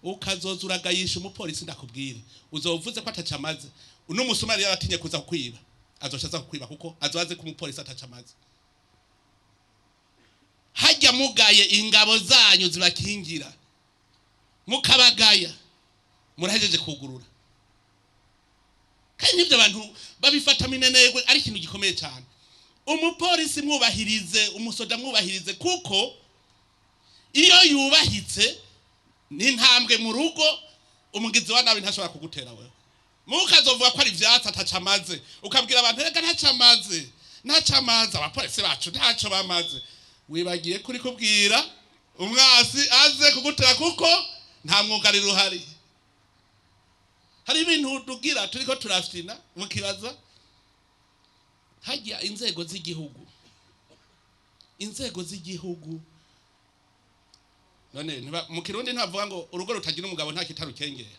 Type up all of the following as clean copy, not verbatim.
Ukazoza uragayisha umupolisi, ndakubwira, uzovuze ko ataca amaze. N'umusumari yaratinye kuza kukwiba, azoca aza kukwiba kuko azoaze ko umupolisi ataca amaze. Hajya mugaye ingabo zanyu zibakingira, mukabagaya, murahejeje kugurura. Kandi n'ibyo abantu babifata minenegwe, ari ikintu gikomeye cyane. Umupolisi mwubahirize, umusoda mwubahirize, kuko iyo yubahitse ni intambwe mu rugo. Umugizi wa nabi ntashobora kugutera wewe. Mukazovuga ko ari ivyatsi ataca amaze, ukabwira abantu: "Rega ntaco amaze, ntaco amaze, abapolisi bacu ntaco bamaze." Wibagiye kuri kubwira umwasi aze kugutera, kuko nta mwugariro uhari. Hari ibintu tugira turiko turafyina, mukibaza hajya inzego z'igihugu, inzego z'igihugu. None mu Kirundi ntibavuga ngo urugo rutagira umugabo nta kitarukengera?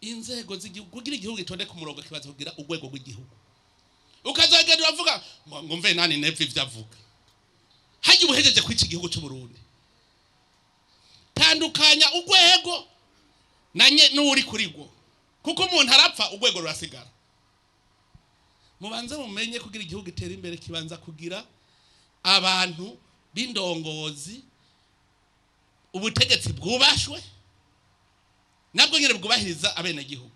Inzego z'igihugu, kugira igihugu gitonde ku murongo, kibaza kugira urwego rw'igihugu. Ukazagenda uravuga ngo mve nani nepfa ivyo avuga, hajya ubuhejeje kwica igihugu cy'u Burundi. Tandukanya urwego nanye n'uri kuri rwo, kuko umuntu arapfa, urwego rurasigara. Mubanze mumenye, kugira igihugu gitere imbere, kibanza kugira abantu b'indongozi, ubutegetsi bwubashwe, nabwo nyine bwubahiriza abenegihugu.